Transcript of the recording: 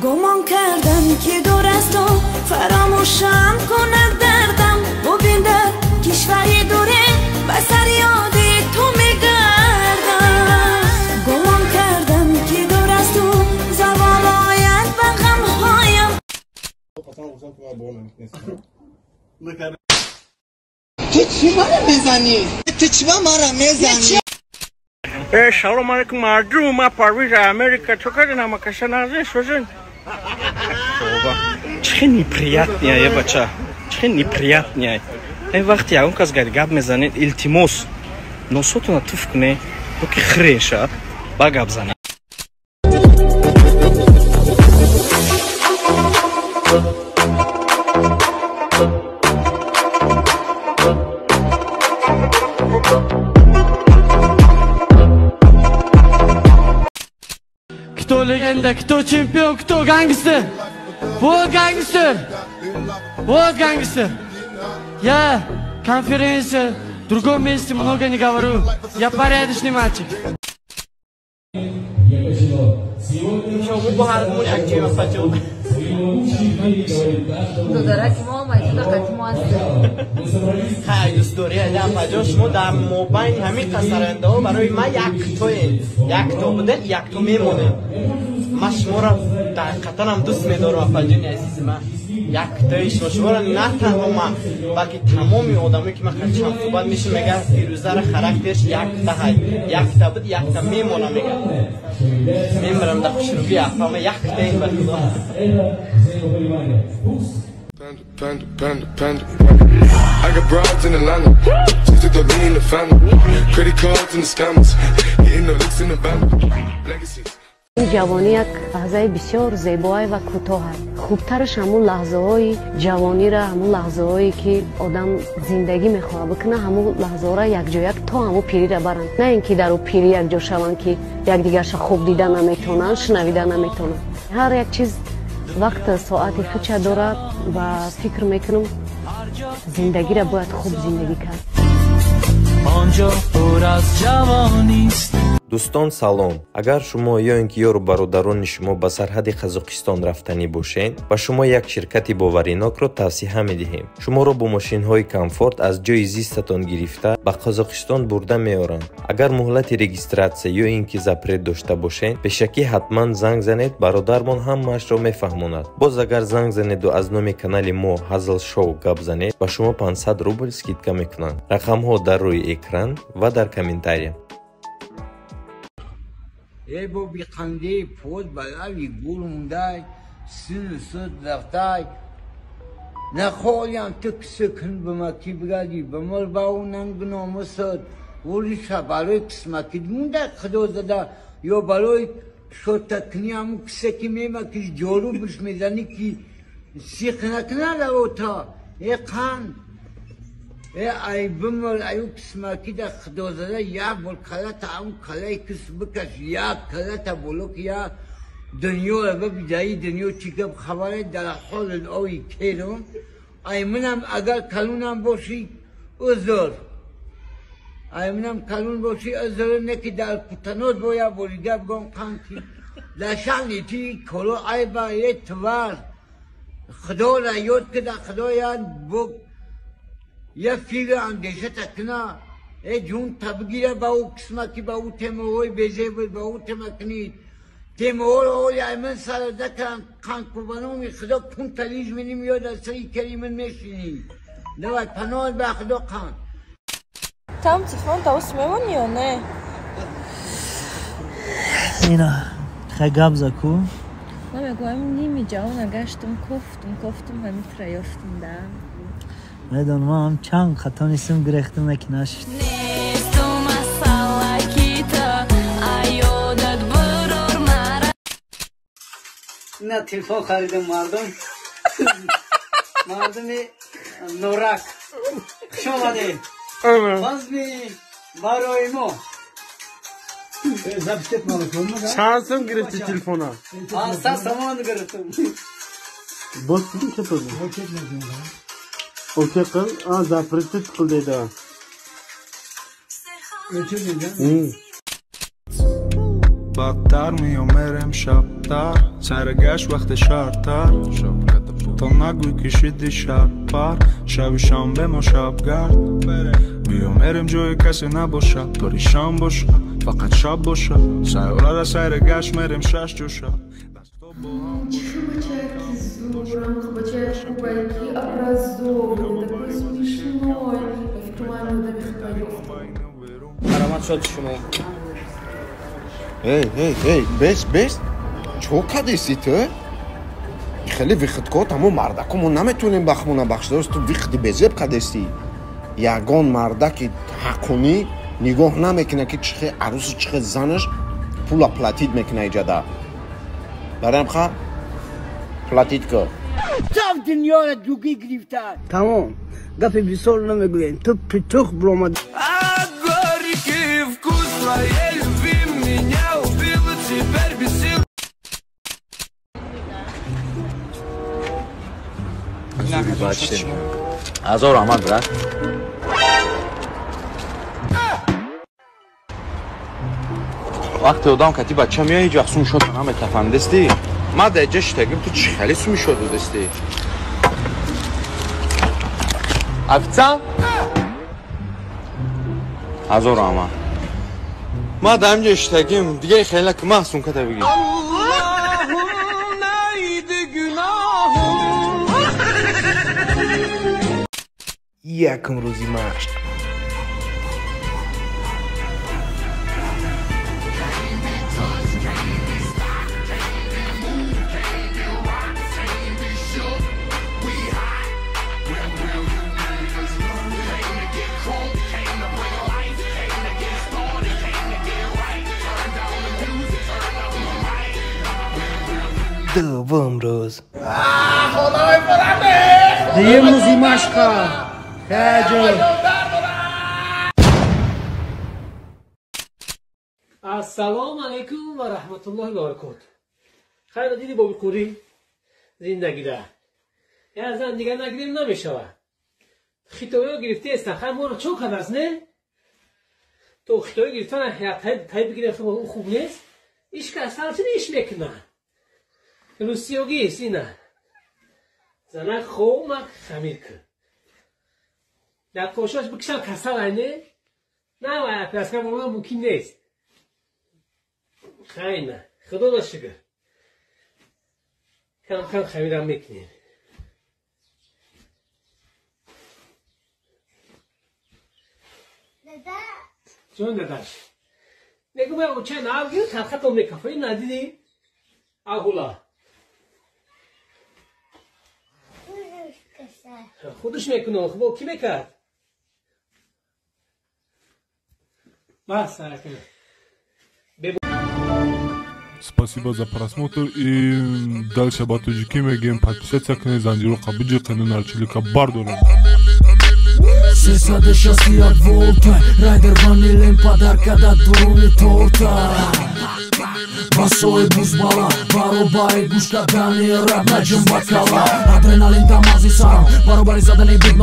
Гумон кардам ки дур аз ту фаромӯшам кунад дардам. Бубин дар кишвари дуре ба сар ёди ту мегардам. Гумон кардам ки дур аз ту завол ояд ба ғамҳоям. Ту чӣ мара мезанӣ? Ту чӣ мара мезанӣ? Салом алейкум, мардум, ма Парвиз, Америка, чо кардин ҳама каса назин, созин? Чӣ хел неприятный е, бача, чӣ хел неприятный е. Вақте ягон кас гап мезанед, илтимос, носотона туф куне, ки хиреша, ба гап занед. Кто легенда, кто чемпион, кто гангстер? Вот гангстер! Вот гангстер! Я конференция, в другом месте много не говорю. Я порядочный мальчик. Шумо дар мобайни ҳамин қасарандаҳо барои ман яктоед, якто будед, якто мемонед. Ман шуморо ҳақиқатанам дӯст медорам, афаҷони азизи ман. Яктои шумо, шуморо на танҳо ман, балки тамоми одамое ки ман чанд суҳбат мешин, мегӯяд Фирӯзара характерш якта ҳай, якта буд, якта мемонам, мегӯяд. Мемирам дар хушрӯбии афама, яктаем ба Худо. Panda, panda, panda, panda. I got broads in Atlanta. Just took the lean in the family. Credit cards and the scammers. Hitting the licks in the van. Legacies. Ин ҷавонӣ як лаҳзаи бисёр зебоай ва кӯтоҳ аст. Хубтараш ҳамун лаҳзаҳои ҷавонира, ҳамун лаҳзаҳое ки одам зиндагӣ мехоҳад бикунад, ҳамун лаҳзаҳоро якҷояк то ҳамун пирира баранд. На ин ки дар ӯ пирӣ якҷо шаванд, ки якдигарша хуб дида наметавонанд, шунавида наметавонанд. Ҳар як чиз вақт соати худша дорад ва фикр мекунам зиндагиро бояд хуб зиндагӣ кард. Он ҷо пур аз ҷавонист. Дӯстон, салом. Агар шумо ё ин ки ёру бародарони шумо ба сарҳади Қазоқистон рафтанӣ бошед, ба шумо як ширкати боваринокро тавсиҳа медиҳем. Шуморо бо мошинҳои комфорт аз ҷои зистатон гирифта ба Қазоқистон бурда меоранд. Агар муҳлати регистратсия ё ин ки запрет дошта бошед, пешакӣ ҳатман занг занед, бародармон ҳамаашро мефаҳмонад. Боз агар занг занеду аз номи канали мо Ҳазл Шоу гап занед, ба шумо 500 рубл скидка мекунанд. Рақамҳо дар рӯи экран ва дар комментария. Эй боби қанде под балави гул мундай, сину суд рафтай. Нахолям ту кисы кун бимаки бигади, бимор бау нанг номусад. Улиша барои қисмаки мундай худо зада, ё барои шотакни ҳамун кисе ки мемаки ҷору биш мезани ки сиқ накунад лавота. Э қанд, э ай бимор аю қисмаки да худо зада як бор калата ҳамун калаи кис бикаш, як калата боло ки як дунёро бибидаи дунё чӣ гап хабаре дар ҳоли ои керум. Ай манам агар калунам бошӣ узр, ай манам калун бошӣ узр, не ки дар кутанот бояд бори гап гом қанд ки дар шаъни ти коло айба е твар. Худоро ёд кида, Худоя я фикр андеша такна, э ҷун табгира ба ӯ қисмаки ба ӯ темаҳои безеб ба ӯ тема кунид. Темаҳоро ҳоли ай ман сара дакан қандкубаноми Худо кун талиж мини меёд аз сари кари ман мешинӣ. Давай паноҳ ба Худо қанд. Там телефон тавос мемонӣ ё не? Ина хай гап за ку. Ман мегӯям ними ҷавона гаштум, кофтум, кофтум, ҳамин тра ёфтум да. Медонам, ман чанд хато нистам, гирехтам, неки нашид. Ина телефон харидам мардум. Мардуми Норак. Хуш омадед. Базми барои мо. Чанд сум гирифти телефона? 500 сомон гирифтам. Боз чӣ кардӣ? Окей қил, а запретить қил deydi. Бадтар меомер имшаб. сардтар, сайра гашт вақте шаҳртар. То нагӯй кишиди шабпар, шаби шанбе мо шабгард. Биё мерем ҷое касе набошад, паришон боша, фақат шаб боша. Сайёрара сайра гашт мерем шаш ҷоша. Чӣ бачаки зурам, бачаи хубаки образованный, такой смешной. Ба фикру ман одами хубаёфт. Марамат шод шумо. Эй, эй, эй, бес, бес. Чо кадеси ту? Хеле вихиткот тамо мардако мо наметонем бахмона бахшида. Ту вихиди безеб кадеси. Ягон мардаки ҳаққонӣ нигоҳ намекунад ки чихе арӯсу чихе занаш пула платит мекуна иҷада. Барам ха платит ко. Тав дунёро дугӣ гирифта. Тамом. Гапи бисёр намегӯем. Ту петух биромад. Горький вкус твоей любви меня убил, теперь без сил. Азор раҳмат, брат. Вақте одам кати бача меояд, ҳеҷ вақт сумшота наметафандасти. Ма дар ҷа шитагим, ту чӣ хеле сумшо додасти? Официант? Азор раҳмат. Ма дар инҷа шитагим, дига хеле ки ман сумката бигир. Якум рӯзи машқ. Дуввум рӯз. Дуюм рӯзи машқа. Хаҷон. Ассалому алайкум ва раҳматуллоҳи ва баракот. Хайр диди боби қурӣ зиндагида. Я зан дига нагирем намешава. Хитоиё гирифтаестан. Хайр моро чо кардааст, не? То хитоиё гирифтан я тай бигирем хуб нест. Ишка асал чи иш мекуна? Русиёгист ина. Занак хомак хамир кун. Дар кошаш бикшам касал айне? На, вай операция бурдан мумкин нест. Хайна, худоро шукр. Кам кам хамирам мекунем. Ҷон дадаш. Мегӯм я оча нав гир, тархатон мекафа. Ин надидӣ? Аҳула. Худаш мекунад, хуб кӣ мекард? Бас, Спасибо за просмотр и дальше ба тоҷикӣ мегӯем подписаться кунед, занҷироқа биҷиқену нарчилика бардорем. 361 волта, райдер ванилем подарка да дуруни торта. Басои бузбала, баробари гӯш кардани раб наҷум бакала. Адреналин дамази сарам, баробари задани бит.